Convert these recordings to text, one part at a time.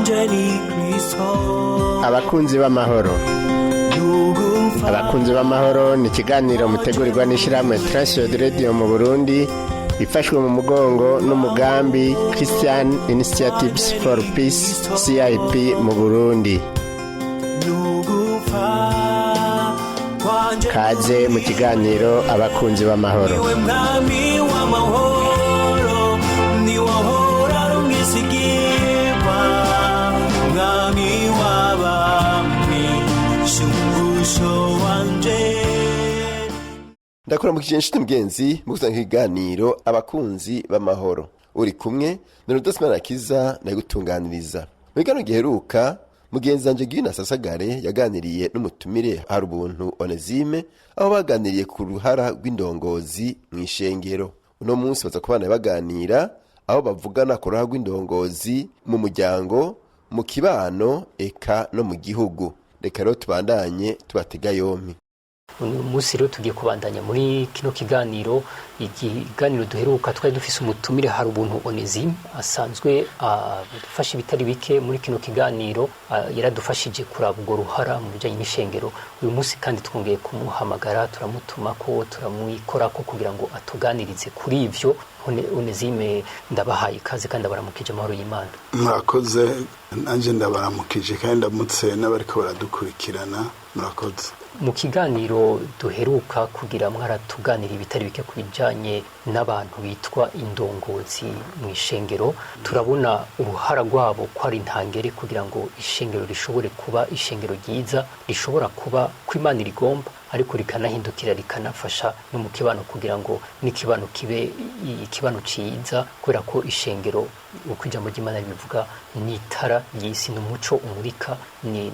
Wanje ni Kristo. Abakunzi b'amahoro, abakunzi b'amahoro ni ikiganiro mutegurirwa n'ishyirahamwe Transworld Radio mu Burundi, ifashwe mu mugongo n'umugambi Christian Initiatives for Peace, CIP mu Burundi. Nugupfa kwanje. Kaze mu kiganiro Abakunzi b'amahoro. Niwe mwami w'amahoro, niwe ahora ari umwisigirwa, mwami w'abami, shumbusho wanje. Ndakuramukije inshuti mugenzi mu gusanga ikiganiro Abakunzi b'amahoro. Uri kumwe na Rudasima Kiza nagutunganiriza. Mu kiganiro giheruka, mugenzi wanje Gina Sasagare yaganiriye n'umutumire Harubuntu Onesime, aho baganiriye ku ruhara rw'indongozi mu ishengero. Uno munsi baza kubana baganira aho bavugana ku ruhara rw'indongozi mu muryango, mu kibano, eka no mu gihugu. Reka rero tubandanye tubatega yompi. Uyu munsi rero tugiye kubandanya muri kino kiganiro. Ikiganiro duheruka twari dufise umutumire Harubuntu Onesime, asanzwe adufasha ibitari bike muri kino kiganiro. Yaradufashije kuraba urwo ruhara mu bijyanye n'ishengero. Uyu munsi kandi twongeye kumuhamagara, turamutuma ko turamwikorako kugira ngo atuganirize kuri ivyo. Onesime, ndabahaye ikaze kandi abaramukije amahoro y'Imana. Murakoze, nanjye ndabaramukije kandi ndamutse n'abariko baradukurikirana. Murakoze. Mu kiganiro duheruka kugira, mwaratuganira ibitari bike ku bijyanye n'abantu bitwa indongozi mu ishengero. Turabona uruhara rwabo ko ari intangere kugira ngo ishengero rishobore kuba ishengero ryiza, rishobora kuba ko Imana rigomba, ariko rikanahindukira rikanafasha no mu kibano, kugira ngo n'ikibano kibe ikibano ciza, kubera ko ishengero, uko ijambo ry'Imana ribivuga, ni itara ry'isi, ni umuco umurika, ni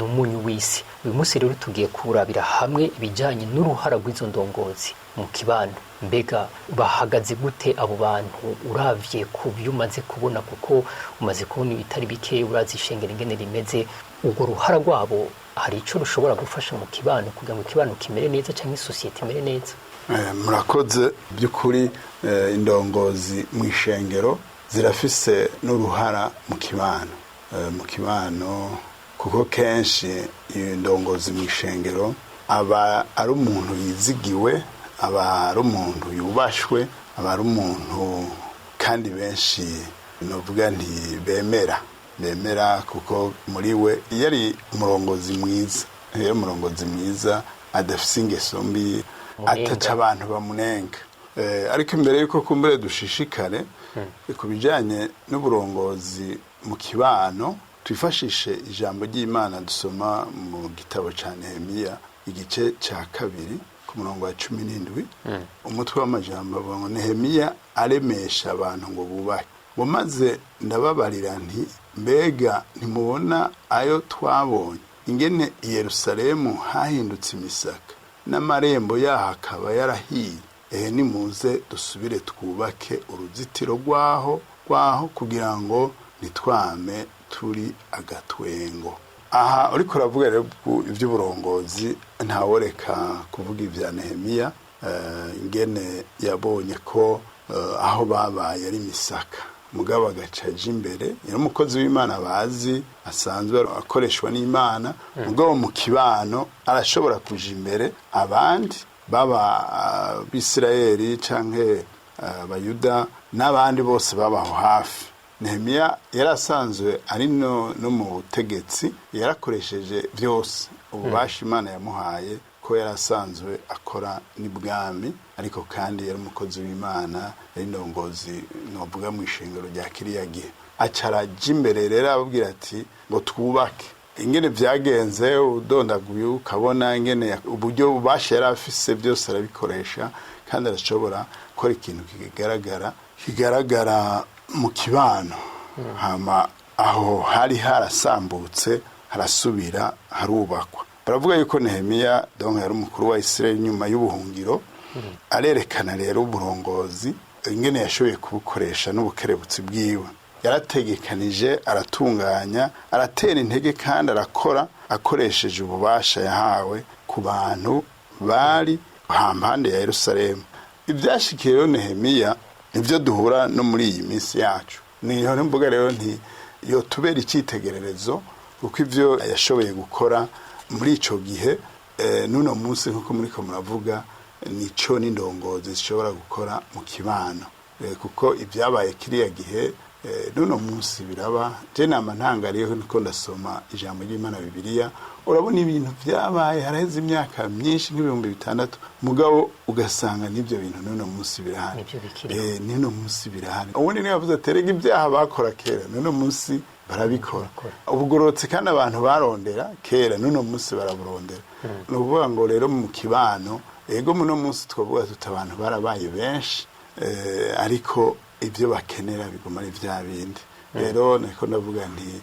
umunyu w'isi. Uyu munsi rero tugiye kurabira hamwe ibijyanye n'uruhara rw'izo ndongozi mu kibano. Mbega bahagaze gute abo bantu, uravye ku byo umaze kubona? Kuko umaze kubona ibitari bike, urazi ishengero ingene rimeze. Urwo ruhara rwabo hari ico rushobora gufasha mu kibano kugira ngo ikibano kimere neza cyangwa isosiyete imere neza? Murakoze. By'ukuri indongozi mu ishengero zirafise n'uruhara mu kibano. Mu kibano, kuko kenshi iyo ndongozi mu ishengero aba ari umuntu yizigiwe, aba ari umuntu yubashwe, aba ari umuntu kandi benshi novuga nti bemera, kuko muri we iyo ari umurongozi mwiza, iyo ari umurongozi mwiza adafise ingeso mbi, Munenga. ataca abantu bamunenga. Ariko imbere yuko kumbure dushishikare ku bijanye n'uburongozi mu kibano, twifashishe ijambo ry'Imana dusoma mu gitabo ca Nehemiya, igice ca 2, ku murongo wa 17. Umutwe w'amajambo avuga ngo: "Nehemiya aremesha abantu ngo bubake." Ngo: "Maze ndababarira nti: 'Mbega ntimubona ayo twabonye, ingene i Yerusalemu hahindutse imisaka, n'amarembo yaho akaba yarahiye? Ehe, nimuze dusubire twubake uruzitiro rwaho kugira ngo ntitwame turi agatwengo.'" Aha uriko uravuga rero iby'uburongozi, ntaworeka kuvuga ibya Nehemiya, ingene yabonye ko aho babaye ari imisaka, mugabo agaca aja imbere. Yari umukozi w'Imana bazi, asanzwe akoreshwa n'Imana, mugabo mu kibano arashobora kuja imbere abandi, baba Abisirayeli canke Abayuda n'abandi bose babaho hafi. Nehemiya yari asanzwe ari no mu butegetsi, yarakoresheje byose ububasha Imana yamuhaye, ko yari asanzwe akora n'ibwami, ariko kandi yari umukozi w'Imana, yari indongozi novuga mu ishengero rya kiriya gihe. Aca araja imbere rero, ababwira ati ngo twubake. Ingene vyagenze udondaguye, ukabona ingene uburyo bubasha yari afise byose arabikoresha, kandi arashobora gukora ikintu kigaragara mu kibano. Hama aho hari harasambutse harasubira harubakwa. Baravuga yuko Nehemiya donc yari umukuru wa Israel nyuma y'ubuhungiro. Arerekana rero uburongozi ingene yashoboye kubukoresha n'ubukerebutsi bwiwe. Yarategekanije, aratunganya, aratera intege kandi arakora akoresheje ububasha yahawe ku bantu bari hampande ya Yerusalemu. Ibyashikiye rero Nehemiya nibyo duhura no muri iyi minsi yacu. Niyo mvuga rero nti Yotubera icyitegererezo, kuko ivyo yashoboye gukora muri ico gihe, n'uno munsi nk'uko muriko muravuga, nico n'indongozi zishobora gukora mu kibano. Kuko ibyabaye kiriya gihe, n'uno munsi biraba. Je nama ntangariyeho niko ndasoma ijambo ry'Imana, Bibiliya, urabona ibintu byabaye haraheze imyaka myinshi nk'6,000, mugabo ugasanga n'ibyo bintu n'uno munsi birahari. Nivyo bikiriho. N'uno munsi birahari. Ubundi niyo yavuze ati erega ibyaha bakora kera n'uno munsi barabikora, ubugororotsi kandi abantu barondera kera n'uno munsi baraburondera. Ni ukuvuga ngo rero mu kibano, ego, muno munsi twavuga tuti abantu barabaye benshi, ariko ibyo bakenera biguma ari bya bindi. Rero niko ndavuga nti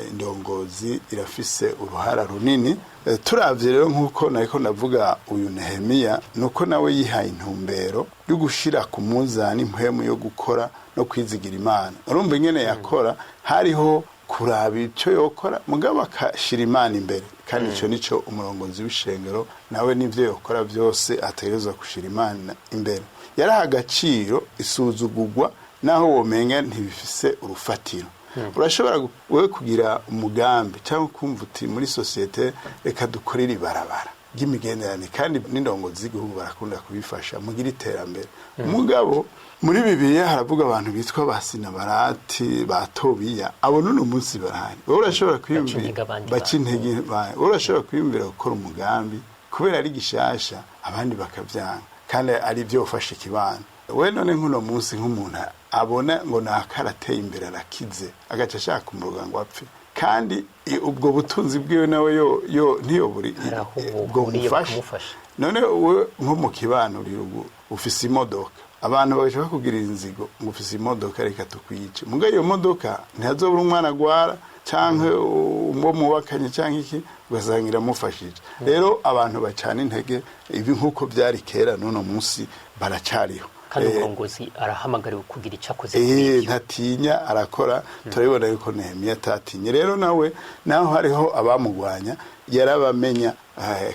indongozi irafise uruhara runini. Turavye rero nk'uko nariko ndavuga uyu Nehemiya, nuko nawe yihaye intumbero yo gushira ku munzani impwemu yo gukora no kwizigira Imana. Urumva ingene yakora, hariho kuraba icyo yokora, mugabo akashira Imana imbere. Kandi ico nico umurongozi w'ishengero nawe n'ivyo yokora byose ategerezwa gushira Imana imbere. Yaraha agaciro isuzugurwa naho womenga ntibifise urufatiro. Urashobora wewe kugira umugambi cyangwa kumva uti muri sosiyete reka dukorere ibarabara ry'imigenderanire, kandi n'indongozi z'igihugu barakunda kubifasha mugira iterambere. Mugabo muri Bibiliya haravuga abantu bitwa ba Sinabarati, ba Tobiya, abo n'uno munsi barahari. Wowe urashobora kwiyumvira intege abandi. Baca intege wowe urashobora kwiyumvira gukora umugambi kubera ari gishasha, abandi bakavyanga, kandi ari byo ufashe ikibano. We none nk'uno munsi nk'umuntu abona ngo nakarateye imbere, arakize, agaca ashaka kumuroga ngo apfe, kandi ubwo butunzi bwiwe nawe yo ntiyoburi Hari aho ubwo buhuriye bumufasha. Bukamufasha. None wowe nko mu kibano uri ruguru ufise imodoka, abantu bagaca bakugirira inzigo ngo ufise imodoka, reka tukwice. Muga iyo modoka ntihazobura umwana agwara canke uwo mubakanye canke iki, ugasanga iramufashije. Rero abantu bacana intege ibi nk'uko byari kera, n'uno munsi baracariho. Kandi umurongozi arahamagariwe kugira icyo akoze kuri ivyo. Ntatinya, arakora. Turabibona yuko Nehemiya atatinye. Rero nawe naho hariho abamugwanya, yarabamenya,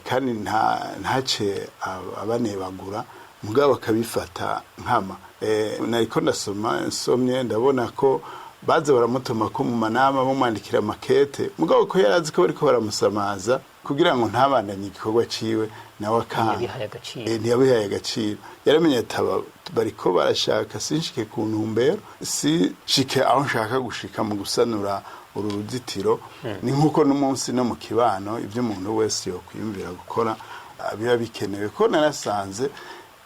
kandi ntace abanebagura, mugabo akabifata nkama. Nariko ndasoma, nsomye ndabona ko baza baramutuma ko mu manama bamwandikira makete, mugabo ko yari azi ko bariko baramusamaza kugira ngo ntabandanye igikorwa ciwe, nawe akanga. Ntiyabihaye agaciro. Ntiyabihaye agaciro. Yaramenye ati aba bariko barashaka sinshike ku ntumbero, sinshike aho nshaka gushika mu gusanura uru ruzitiro. Ni nk'uko n'umunsi no mu kibano ibyo umuntu wese yokwiyumvira gukora, biba bikenewe. Ko narasanze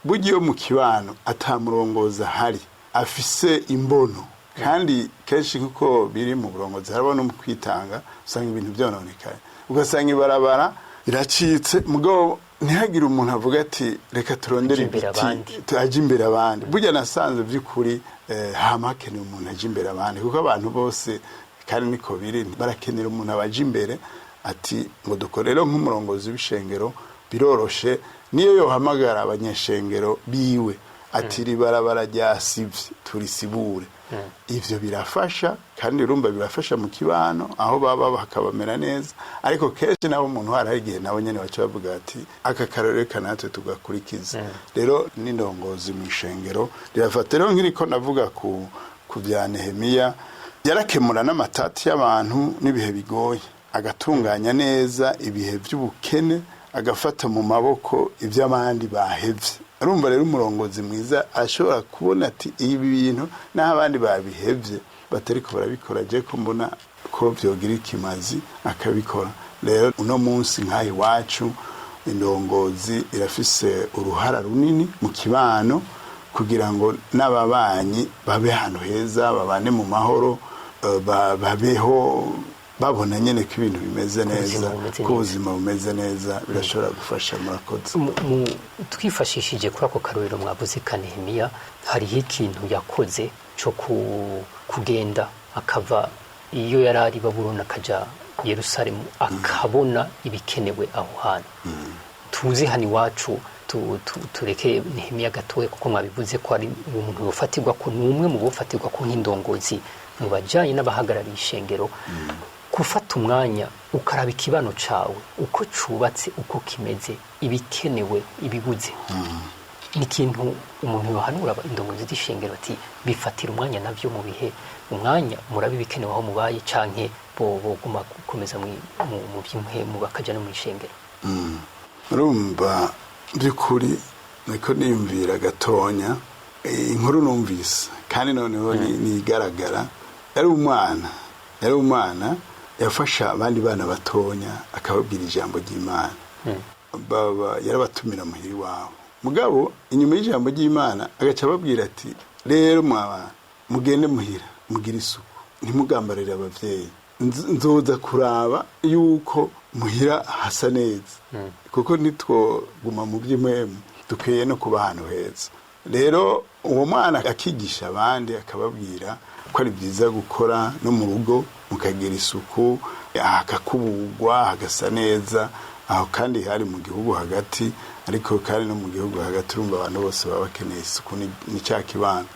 burya iyo mu kibano ata murongozi ahari afise imbono, kandi kenshi kuko biri mu burongozi haraba no mu kwitanga, usanga ibintu byononekaye, ugasanga ibarabara iracitse, mugabo ntihagire umuntu avuga ati reka turondere Aje imbere ibiti abandi. Aje imbere abandi. Burya nasanze by'ukuri, hama hakenewe umuntu aje imbere abandi, kuko abantu bose kandi niko biri, barakenera umuntu abaje imbere ati ngo dukore. Rero nk'umurongozi w'ishengero biroroshe, niyo yohamagara abanyeshengero biwe ati ribarabara ryasivye turisibure, ivyo birafasha. Kandi urumva birafasha mu kibano aho baba bakabamera neza. Ariko kenshi nabo umuntu hari igihe nabo nyene baca bavuga ati aka karorero reka natwe tugakurikiza. Rero n'indongozi mu ishengero rirafata. Rero nk'iriko navuga ku bya Nehemiya, yarakemura n'amatati y'abantu n'ibihe bigoye, agatunganya neza ibihe by'ubukene, agafata mu maboko iby'abandi bahevye. Urumva rero umurongozi mwiza ashobora kubona ati ibi bintu n'aho abandi babihevye batariko barabikora, je ko mbona ko vyogira ikimazi, akabikora. Rero uno munsi nk'aha iwacu indongozi irafise uruhara runini mu kibano kugira ngo n'ababanyi babe ahantu heza, babane mu mahoro, babeho babona nyene ko ibintu bimeze neza, ubuzima bumeze ko ubuzima bumeze neza. Birashobora gufasha. Murakoze. Twifashishije kuri ako karorero mwavuze ka Nehemiya, hariho ikintu yakoze cyo kugenda akava iyo yari ari Babuloni akaja Yerusalemu, akabona ibikenewe aho hantu. Tuzi hano iwacu, tureke Nehemiya gatoya, kuko mwabivuze ko ari umuntu yofatirwa ko, ni umwe mu bofatirwa ko nk'indongozi mu bajanye n'abahagarariye ishengero. Gufata umwanya ukaraba ikibano cawe uko cubatse, uko kimeze, ibikenewe, ibibuze. Ni ikintu umuntu yohanura indongozi z'ishengero ati bifatira umwanya navyo mu bihe umwanya murabe ibikenewe aho mubaye, canke bo boguma gukomeza mu by'impwemu bakaja no mu ishengero. Urumva, by'ukuri niko niyumvira gatonya inkuru numvise, kandi noneho nigaragara yari umwana yafasha abandi bana batonya, akababwira ijambo ry'Imana. Baba yarabatumira muhira iwabo, mugabo inyuma y'ijambo ry'Imana agaca ababwira ati: "Rero mwabana, mugende muhira mugire isuku, ntimugambarire abavyeyi. Nzoza kuraba yuko muhira hasa neza, kuko nitwoguma mu by'impwemu, dukwiye no kuba ahantu heza." Rero uwo mwana akigisha abandi, akababwira ko ari byiza gukora no mu rugo mukagira isuku, hakakubugwa hagasa neza. Aho kandi hari mu gihugu hagati, ariko kandi no mu gihugu hagati urumva abantu bose baba bakeneye isuku, ni cya kibano.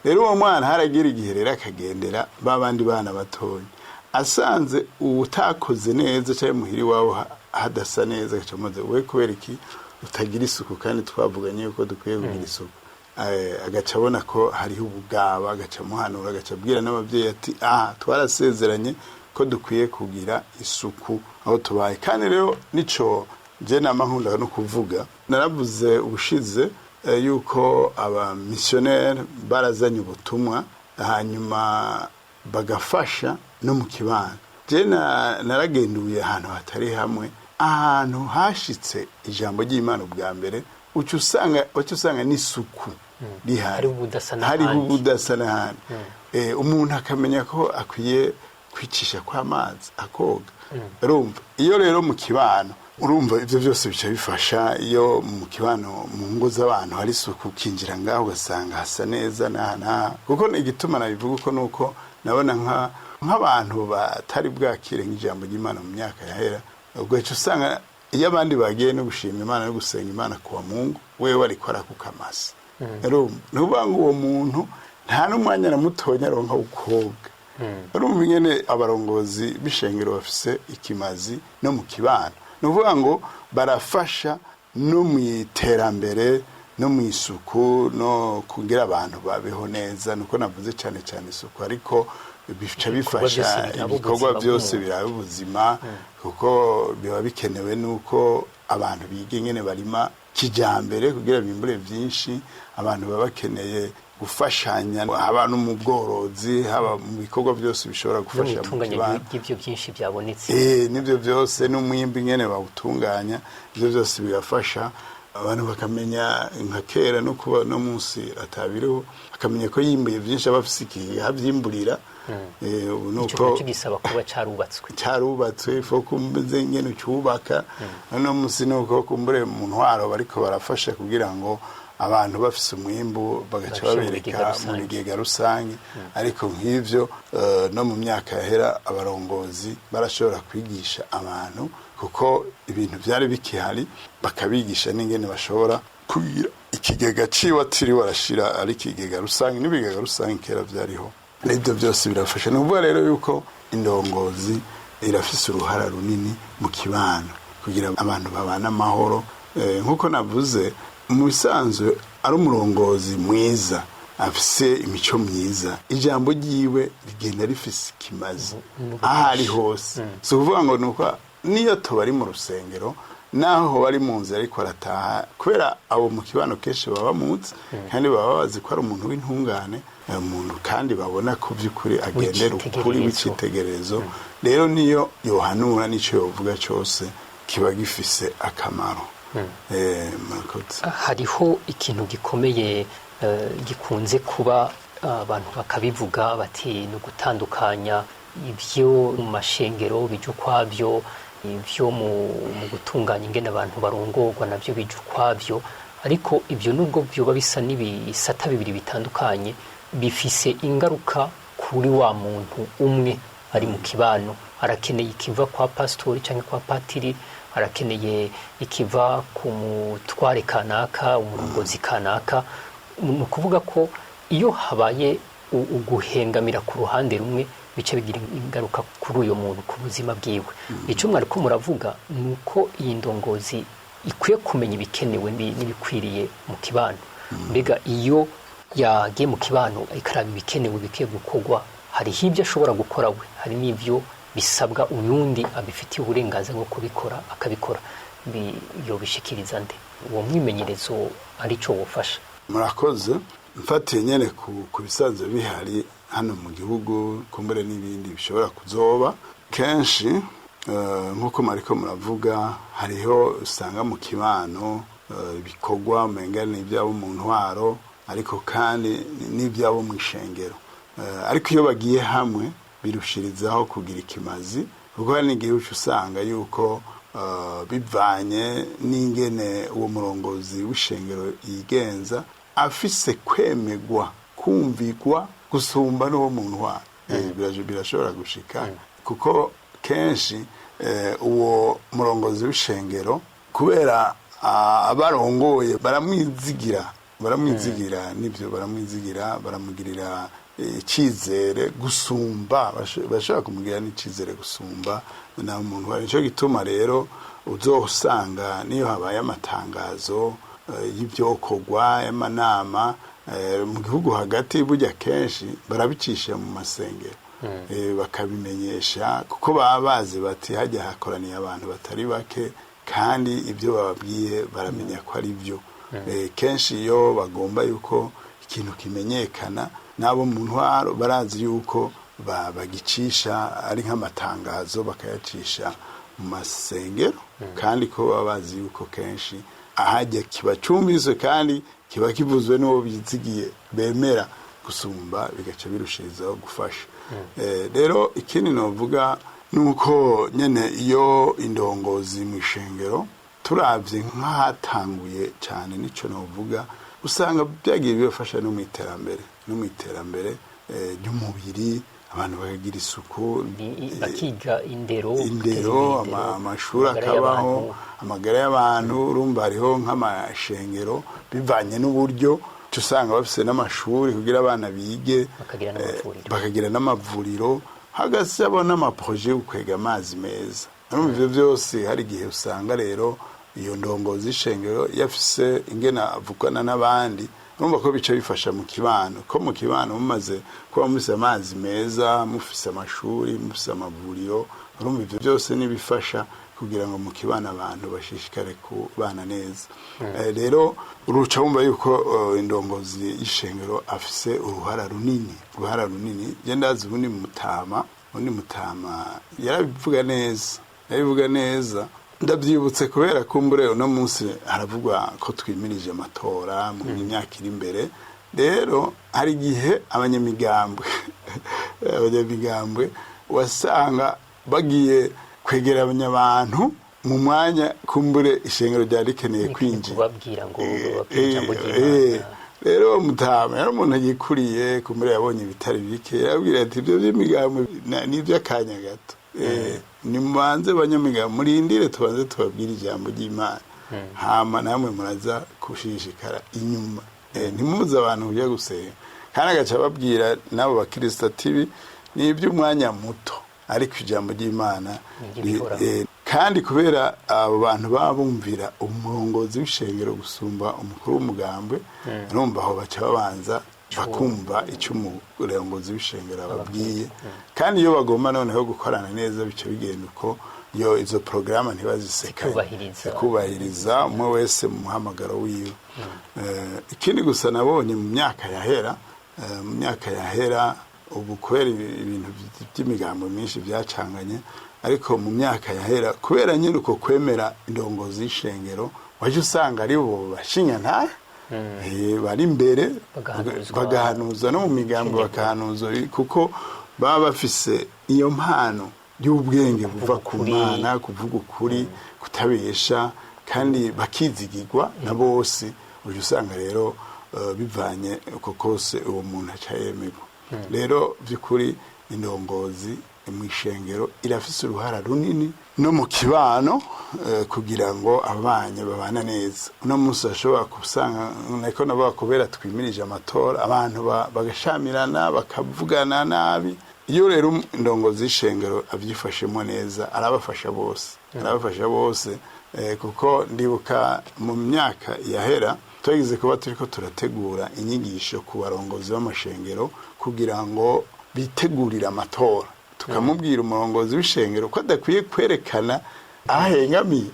Rero uwo mwana haragira igihe rero akagendera ba bandi bana batonya, asanze uwutakoze neza cyangwa muhira iwabo hadasa neza, agaca amubaza: "We, kubera iki utagira isuku kandi twavuganye yuko dukwiye kugira isuku?" Agaca abona ko hariho ubugaba, agaca amuhanura, agaca abwira n'ababyeyi ati: "Aha twarasezeranye ko dukwiye kugira isuku aho tubaye." Kandi rero nico je nama nkunda no kuvuga, naravuze ubushize yuko abamisiyoneri barazanye ubutumwa, hanyuma bagafasha no mu kibano. Je naragenduye ahantu hatari hamwe, ahantu hashitse ijambo ry'Imana ubwa mbere, uca usanga n'isuku rihari. Hariho ubudasa n'ahandi. Hariho ubudasa n'ahandi. Umuntu akamenya ko akwiye kwicisha kw'amazi akoga. Urumva, iyo rero mu kibano, urumva ibyo byose bica bifasha. Iyo mu kibano, mu ngo z'abantu hari isuku, ukinjira ngaho ugasanga hasa neza n'aha n'aha. Kuko igituma nabivuga uko nuko nabona nk'abantu batari bwakire nk'ijambo ry'Imana mu myaka yahera, ugaca usanga iyo abandi bagiye no gushima Imana no gusenga Imana kuwa Mungu, wewe ariko arakukamasa. Urumva, ni ukuvuga ngo uwo muntu nta n'umwanya na mutonya aronka wo koga. Urumva ingene abarongozi b'ishengero bafise ikimazi no mu kibano. Ni ukuvuga ngo barafasha no mu iterambere, no mu isuku, no kugira abantu babeho neza. Nuko navuze cyane cyane isuku, ariko bica bifasha byose biraba ibikorwa ubuzima byose bw'umuntu. Biraba ubuzima, kuko biba bikenewe nuko abantu biga ingene barima kijambere kugira bimbure byinshi. Abantu baba bakeneye gufashanya, haba no mu bworozi, haba mu bikorwa byose bishobora no mu gufasha mu itunganya kibano. ry'ibyo byinshi byabonetse. Nibyo byose, n'umwimbi ingene bawutunganya, ibyo byose bigafasha abantu bakamenya nka kera no kuba no munsi atabiriho, akamenya ko yimbuye byinshi aba afise igihe avyimburira. Ubu Ico nuko nacyo gisaba kuba carubatswe. Cyarubatswe, ifo kumeze ngene ucyubaka. No munsi nuko kumbure mu ntwaro bariko barafasha kugira ngo abantu bafise umwimbu bagaca Babishyira mu babereka bigega mu rusange. bigega rusange. Ariko nk'ivyo no mu myaka yahera abarongozi barashobora kwigisha abantu, kuko ibintu byari bikihari, bakabigisha n'ingene bashobora kugira ikigega ciwe atiriwe arashira ari ikigega rusange. N'ibigega rusange kera byariho, n'ibyo byose birafasha. Ni ukuvuga rero yuko indongozi irafise uruhara runini mu kibano kugira abantu babane amahoro. Nk'uko navuze, mu bisanzwe ari umurongozi mwiza afise imico myiza, ijambo ryiwe rigenda rifise ikimazi aho ari hose. Si ukuvuga ngo ni uko niyo tuba ari mu rusengero, naho bari mu nzira ariko arataha, kubera abo mu kibano kenshi baba bamuzi kandi baba bazi ko ari umuntu w'intungane, umuntu kandi babona ko by'ukuri agendera ukuri, W'icitegererezo. w'icitegererezo. Rero niyo yohanura n'icyo yovuga cyose kiba gifise akamaro. Murakoze. Hariho ikintu gikomeye gikunze kuba, abantu bakabivuga bati ni ugutandukanya ibyo mu mashengero bijya ukwabyo, ibyo mu gutunganya ingene abantu barongorwa nabyo bijya ukwabyo. Ariko ibyo nubwo byoba bisa n'ibisata bibiri bitandukanye, bifise ingaruka kuri wa muntu umwe ari mu kibano. Arakeneye ikiva kwa pasitori cyangwa kwa patiri, arakeneye ikiva ku mutware kanaka, umurongozi kanaka. Ni ukuvuga ko iyo habaye uguhengamira ku ruhande rumwe, bica bigira ingaruka kuri uyo muntu, ku buzima bwiwe. Icyo mwariko muravuga ni uko iyi ndongozi Ikwiye kumenya ibikenewe n'ibikwiriye mu kibano. Mbega iyo yagiye mu kibano ikaraba ibikenewe bikwiye gukorwa, hariho ibyo ashobora gukora we, hari n'ibyo bisabwa uyundi abifitiye uburenganzira bwo kubikora akabikora, yobishikiriza nde? Uwo mwimenyerezo arico wofasha? Murakoze. Mfatiye nyene ku bisanzwe bihari hano mu gihugu, kumbure n'ibindi bishobora kuzoba kenshi, nk'uko mariko muravuga, hariho usanga mu kibano ibikorwa umenga ni iby'abo mu ntwaro, ariko kandi n'iby'abo mu ishengero. Ariko iyo bagiye hamwe birushirizaho kugira ikimazi, kuko hari n'igihe uca usanga yuko bivanye n'ingene uwo murongozi w'ishengero yigenza, afise kwemegwa, kumvigwa gusumba n'uwo mu ntwaro. Birashobora gushika, kuko kenshi uwo murongozi w'ishengero, kubera abarongoye baramwizigira, nibyo, baramwizigira, baramugirira icyizere gusumba, bashobora kumugirira n'icyizere gusumba na muntu wari. Nicyo gituma rero uzosanga niyo habaye amatangazo y'ibyokorwa, y'amanama mu gihugu hagati, burya kenshi barabicisha mu masengero, bakabimenyesha, kuko baba bazi bati hajya hakoraniye abantu batari bake, kandi ibyo bababwiye baramenya ko ari byo. Kenshi iyo bagomba yuko ikintu kimenyekana, n'abo mu ntwaro barazi yuko bagicisha ari nk'amatangazo, bakayacisha mu masengero, kandi ko baba bazi yuko kenshi ahajya kiba cumviswe kandi kiba kivuzwe n'uwo bizigiye, bemera gusumba, bigaca birushirizaho gufasha. Rero ikindi novuga ni uko nyene iyo indongozi mu ishengero, turavye nk'ahatanguye cyane, nico novuga, usanga byagiye bibafasha no mu iterambere, no mu iterambere ry'umubiri, abantu bakagira isuku. Bakiga indero. Indero, guteza imbere indero, amashuri amagara akabaho, y'abantu. Amagara y'abantu, urumva hariho nk'amashengero, bivanye n'uburyo, uca usanga bafise n'amashuri kugira abana bige, Bakagira n'amavuriro. Bakagira n'amavuriro, hagasabo n'amaproje yo gukwega amazi meza. Urumva ivyo byose hari igihe usanga rero iyo ndongozi y'ishengero yafise ingene avugana n'abandi, urumva ko bica bifasha mu kibano, ko mu kibano mumaze kuba mufise amazi meza, mufise amashuri, mufise amavuriro, urumva ivyo byose nibifasha kugira ngo mu kibano abantu bashishikare kubana neza. Rero uruca wumva yuko indongozi y'ishengero afise uruhara runini, uruhara runini. Je ndazi ubundi mutama yarabivuga neza, yarabivuga neza. Ndabyibutse kubera kumbure uno munsi haravugwa ko twimirije amatora mu myaka iri imbere. Rero hari igihe abanyamigambwe wasanga bagiye kwegeranya abantu mu mwanya kumbure ishengero ryari rikeneye kwinjira, kubabwira ngo bababwire ijambo ry'Imana. Rero uwo mutama yari umuntu yikuriye, kumbure yabonye ibitari bike, yarabwira ati ibyo by'imigambi ni iby'akanya gato. Nimubanze banyamigambi murindire tubanze tubabwire ijambo ry'Imana, hama namwe muraza kushishikara inyuma. Ntimubuze abantu kujya gusenga. Kandi agaca ababwira n'abo bakirisita ati ibi ni iby'umwanya muto, ariko ijambo ry'Imana Ni iry'ibihoraho. Kandi kubera abo bantu baba bumvira umurongozi w'ishengero gusumba umukuru w'umugambwe, urumva aho baca babanza bakumva icyo umurongozi w'ishengero ababwiye. Kandi iyo bagomba noneho gukorana neza, bica bigenda uko, iyo izo porogaramu ntibazisekanye, Zikubahiriza. Zikubahiriza umwe wese mu muhamagaro wiwe. Ikindi gusa nabonye mu myaka yahera, ubu kubera ibintu by'imigambo myinshi byacanganye, ariko mu myaka yahera, kubera nyine uko kwemera indongozi y'ishengero, waje usanga ari bo bashinya ntahe, bari imbere, Bagahanuzwa. Bagahanuza no mu migambo, bakahanuza kuko baba bafise iyo mpano y'ubwenge buva ku ukuri. Mana, kuvuga ukuri, kutabesha, kandi bakizigirwa na bose. Uje usanga rero bivanye uko kose uwo muntu aca yemerwa. Rero by'ukuri indongozi mu ishengero irafise uruhara runini no mu kibano, kugira ngo abanye babana neza. Uno munsi bashobora gusanga niko nabo kubera twimirije amatora, abantu bagashamirana, bakavugana nabi. Iyo rero indongozi y'ishengero abyifashemo neza, arabafasha bose, arabafasha bose. Kuko ndibuka mu myaka yahera twagize kuba turiko turategura inyigisho ku barongozi b'amashengero kugira ngo bitegurire amatora, tukamubwira umurongozi w'ishengero ko adakwiye kwerekana ahengamiye,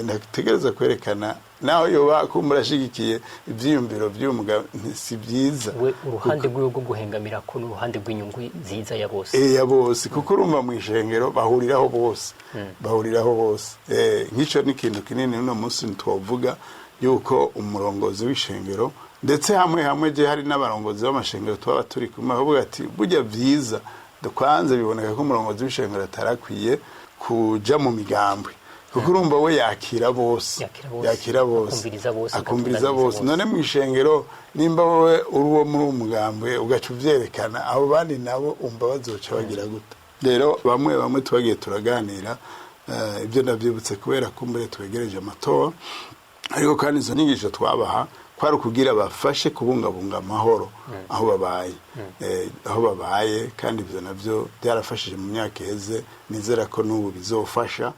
ntategereza kwerekana naho yoba kumbura ashigikiye ivyiyumviro vy'uyu, si byiza. We uruhande rwiwe rwo guhengamira ko n'uruhande rw'inyungu nziza ya bose. Ya bose, kuko urumva mu ishengero bahuriraho bose, bahuriraho bose. Nk'icyo ni ikintu kinini uno munsi twovuga yuko umurongozi w'ishengero, ndetse hamwe hamwe je hari n'abarongozi b'amashengero tuba turi kumwe, bavuga ati burya vyiza dukwanze biboneka ko umurongozi w'ishengero atarakwiye kuja mu migambwe, kuko urumva we yakira bose. Yakira bose. Yakira bose. Akumviriza bose, akumviriza agatunganiriza bose. bose. None mu ishengero nimba wowe uri uwo muri uwo mugambwe ugaca uvyerekana, abo bandi nabo umva bazoca bagira gute? Rero bamwe bamwe tubagiye turaganira, ibyo ndavyibutse kubera kumbure twegereje amatora. Ariko kandi izo nyigisho twabaha kwari ukugira bafashe kubungabunga amahoro aho babaye, aho babaye. Kandi ibyo navyo byarafashije mu myaka iheze, nizera ko n'ubu bizofasha.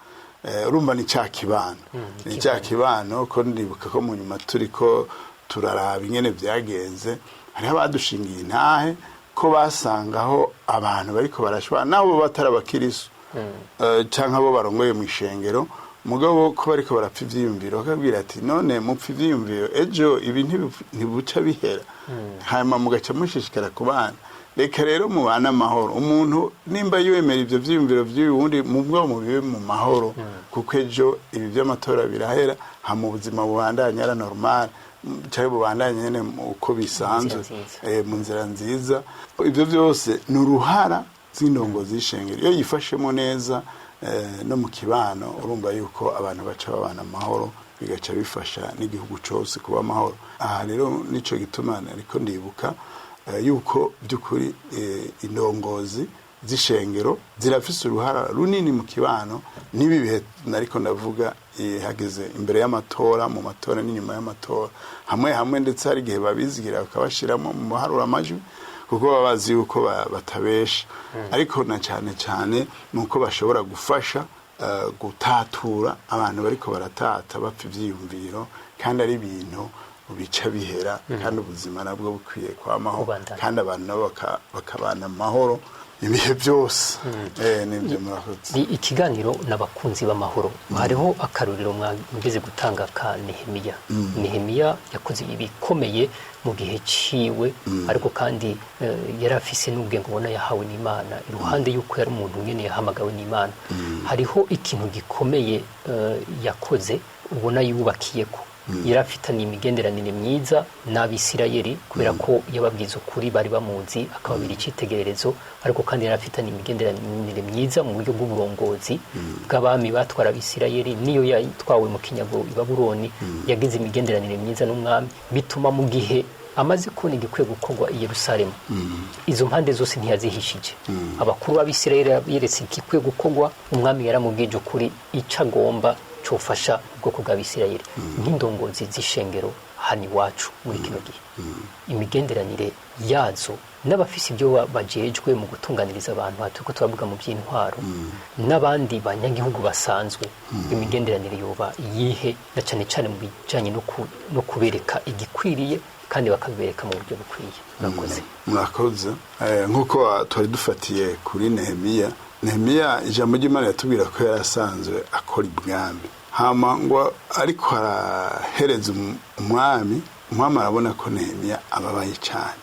Urumva ni cya kibano, ni cya kibano, ko ndibuka ko mu nyuma turiko turaraba ingene byagenze, hariho abadushingiye intahe ko basangaho abantu bariko barashwana, nabo batari abakirisu, canke abo barongoye mu ishengero, mugabo ko bariko barapfa ivyiyumviro, bakabwira ati none mupfa ivyiyumviro, ejo ibi ntibuca bihera, hanyuma mugaca mushishikara ku bana. Reka rero mubane amahoro. Umuntu nimba yemera ivyo vyiyumviro vy'uyu wundi, mubwo mubibe mu mahoro, kuko ejo ibi vy'amatora birahera, hama ubuzima bubandanye ara normal, canke bubandanye nyene uko bisanzwe. Mu nzira nziza. Mu nzira nziza. Ibyo byose ni uruhara z'indongozi z'ishengero iyo yifashemo neza, no mu kibano urumva yuko abantu baca babana amahoro, bigaca bifasha n'igihugu cyose kuba amahoro. Aha rero nico gituma ariko ndibuka yuko by'ukuri indongozi z'ishengero zirafise uruhara runini mu kibano n'ibi bihe nariko ndavuga, hageze imbere y'amatora, mu matora n'inyuma y'amatora. Hamwe hamwe ndetse hari igihe babizigira bakabashiramo mu baharura amajwi, kuko baba bazi yuko batabesha. Ariko na cyane cyane ni uko bashobora gufasha gutatura abantu bariko baratata bapfa ivyiyumviro, kandi ari ibintu bica bihera, kandi ubuzima nabwo bukwiye kwamaho. Kubandanya. Kandi abantu nabo bakabana amahoro ibihe byose. Nibyo, murakoze. Ni ikiganiro n'abakunzi b'amahoro. Hariho akarorero mwageze gutanga ka Nehemiya. Nehemiya yakoze ibikomeye mu gihe ciwe, ariko kandi yari afise n'ubwenge ubona yahawe n'Imana, iruhande y'uko yari umuntu nyene yahamagawe n'Imana. Hariho ikintu gikomeye yakoze ubona yubakiyeko. Yari afitanye imigenderanire myiza n'Abisirayeli kubera ko yababwiza ukuri, bari bamuzi, akababera icyitegererezo. Ariko kandi yari afitanye imigenderanire myiza mu buryo bw'uburongozi bw'abami batwara Abisirayeli. Niyo yatwawe mu kinyago i Babuloni, yagize imigenderanire myiza n'umwami, bituma mu gihe amaze kubona igikwiye gukorwa i Yerusalemu, izo mpande zose ntiyazihishije. Abakuru b'Abisirayeli yeretse igikwiye gukorwa, umwami yaramubwije ukuri icyo agomba cofasha ubwoko bw'Abisirayeli. Nk'indongozi z'ishengero hano iwacu muri kino gihe, imigenderanire yazo n'abafise ibyo bajejwe mu gutunganiriza abantu, aha turiko turavuga mu by'intwaro, n'abandi banyagihugu basanzwe, imigenderanire yoba iyihe, na cane cane mu bijanye no kubereka igikwiriye kandi bakabibereka mu buryo bukwiye? Murakoze. Murakoze. Nk'uko twari dufatiye kuri Nehemiya, Nehemiya ijambo ry'Imana yatubwira ko yari asanzwe akora ibwami, hama ngo ariko arahereza umwami, umwami arabona ko Nehemiya ababaye cyane,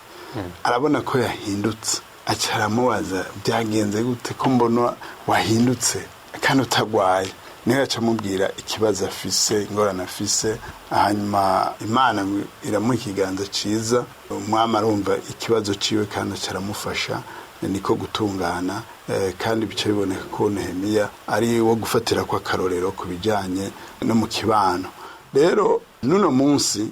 arabona ko yahindutse, aca aramubaza byagenze gute ko mbona wahindutse kandi utagwaye? Niho yaca amubwira ikibazo afise, ingorane afise. Hanyuma Imana ngo iramuha ikiganza ciza, umwami arumva ikibazo ciwe kandi aca aramufasha, niko gutungana. Kandi bica biboneka ko Nehemiya ari wo gufatira kw'akarorero ku bijanye no mu kibano. Rero n'uno munsi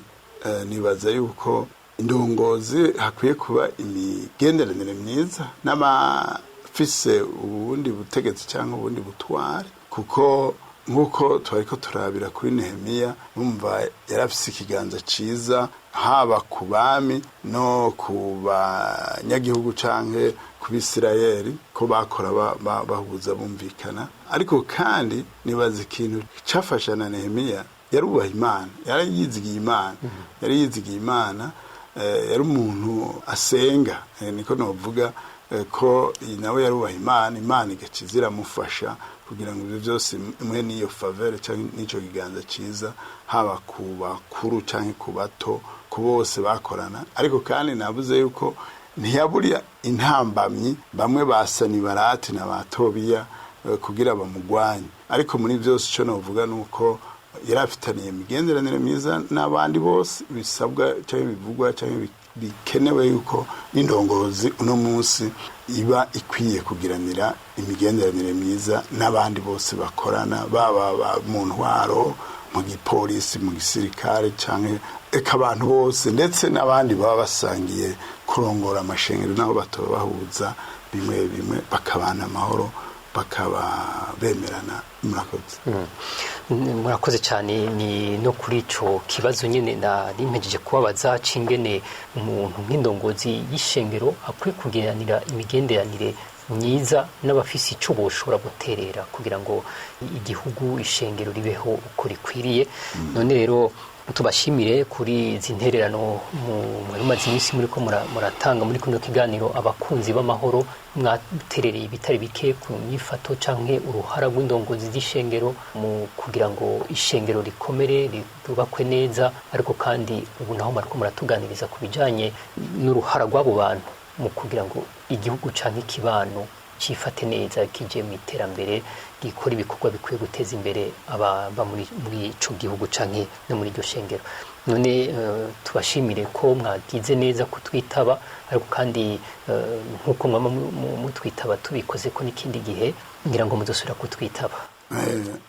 nibaza yuko indongozi hakwiye kuba imigenderanire myiza n'abafise ubundi butegetsi cyangwa ubundi butware, kuko Nk'uko twari ko turabira kuri Nehemiya, numva yari afise ikiganza ciza haba ku bami no ku banyagihugu canke ku Bisirayeli, ko bakora bahuza bumvikana. Ariko kandi nibaza ikintu cafasha na Nehemiya, yarubaha Imana, yari yizigiye Imana, yari yizigiye Imana, yari umuntu asenga, niko novuga, ko nawe yarubaha Imana, Imana igaca iramufasha kugira ngo ibyo byose imwe n'iyo faveur cyangwa n'icyo kiganza cyiza, haba ku bakuru cyangwa ku bato, ku bose bakorana. Ariko kandi navuze yuko ntiyaburiya intambamyi, bamwe ba Sanibarati na ba Tobiya, kugira bamugwanye. Ariko muri byose icyo navuga ni uko yari afitaniye imigenderanire myiza n'abandi bose, bisabwa cyangwa bivugwa cyangwa bikenewe yuko n'indongozi uno munsi iba ikwiye kugiranira imigenderanire myiza n'abandi bose bakorana, baba mu ntwaro, mu gipolisi, mu gisirikare, cyangwa eka abantu bose, ndetse n'abandi baba basangiye kurongora amashengero, nabo batoba bahuza bimwe bimwe, bakabana amahoro, bakaba bemerana. Murakoze. Murakoze cyane. Ni no kuri ico kibazo nyene nari mpejeje kubabaza, cingene umuntu nk'indongozi y'ishengero akwiye kugiranira imigenderanire myiza n'abafise ico boshobora guterera kugira ngo igihugu, ishengero ribeho uko rikwiriye. None rero tubashimire kuri izi ntererano mwari mumaze iminsi muriko muratanga muri kino kiganiro Abakunzi b'Amahoro. Mwaterereye ibitari bike ku myifato canke uruhara rw'indongozi z'ishengero mu kugira ngo ishengero rikomere, ryubakwe neza. Ariko kandi ubu naho mwariko muratuganiriza ku bijanye n'uruhara rw'abo bantu mu kugira ngo igihugu canke ikibano cifate neza, kije mu iterambere, gikora ibikorwa bikwiye guteza imbere ababa muri ico gihugu canke no muri iryo shengero. None tubashimire ko mwagize neza kutwitaba. Ariko kandi nk'uko mwama mutwitaba, tubikoze ko n'ikindi gihe ngira ngo muzosubira kutwitaba.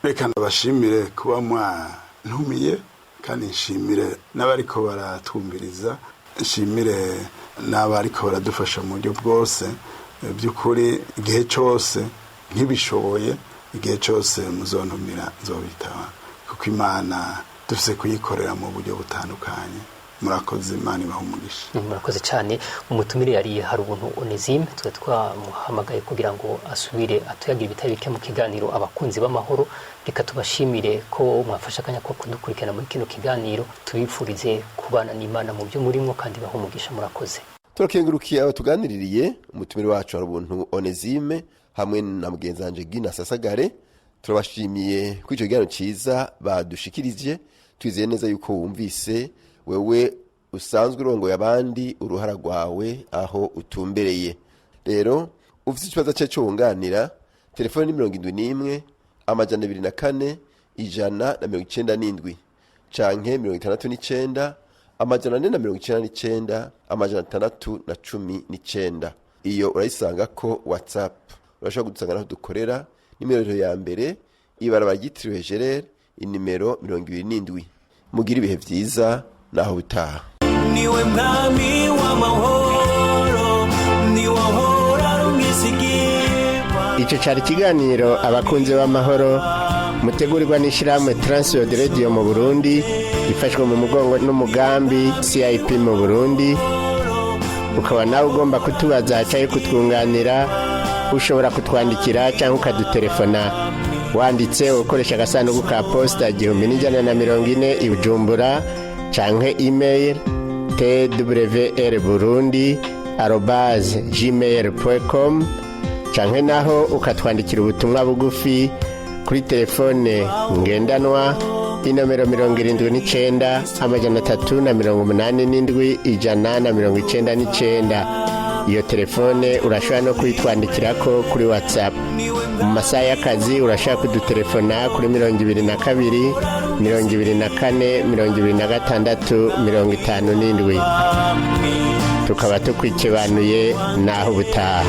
Reka ndabashimire kuba mwantumiye, kandi nshimire n'abariko baratwumviriza, nshimire n'abariko baradufasha mu buryo bwose. By'ukuri igihe cyose nkibishoboye, igihe cyose muzontumira nzobitaba, kuko Imana dufise kuyikorera mu buryo butandukanye. Murakoze, Imana ibaha umugisha. Murakoze cyane. Umutumire yari Harubuntu Onesime, twe twamuhamagaye kugira ngo asubire atuyagire ibitari bike mu kiganiro Abakunzi b'Amahoro. Reka tubashimire ko mwafashe akanya ko kudukurikirana muri kino kiganiro, tubifurize kubana n'Imana mu byo murimo, kandi baha umugisha. Murakoze. Turakengurukiye abo tuganiririye, umutumire wacu Harubuntu Onesime hamwe na mugenzi wanje Gina Sasagare. Turabashimiye kuri icyo kiganiro cyiza badushikirije. Twizeye neza yuko wumvise, wewe usanzwe urongoye abandi, uruhara rwawe aho utumbereye. Rero ufite ikibazo cye cyo wunganira, telefone ni 71 204 197 canke 69 499 619. Iyo urayisanga ko WhatsApp. Urashobora kudusanga naho dukorera, nimero ya mbere, ibarabara ryitiriwe Gerere, inimero 27. Mugire ibihe vyiza, naho butaha. Niwe mwami w'amahoro, niwe ahora ari umwizigirwa. Icyo cyari ikiganiro Abakunzi b'Amahoro, mutegurirwa n'ishyirahamwe Transworld Radio mu Burundi, ifashwe mu mugongo n'umugambi CIP mu Burundi. Ukaba nawe ugomba kutubaza cyangwa kutwunganira, ushobora kutwandikira cyangwa ukadutelefona wanditse ukoresha agasanduku ka posita 1140 i Bujumbura, canke email twrburundi@gmail.com, canke naho ukatwandikira ubutumwa bugufi kuri telefone ngendanwa, inomero 79 387 199. Iyo telefone urashobora no kuyitwandikirako kuri WhatsApp. Mu masaha y'akazi urashobora kudutelefona kuri 22 24 26 57. Tukaba tukwikibanuye, naho ubutaha.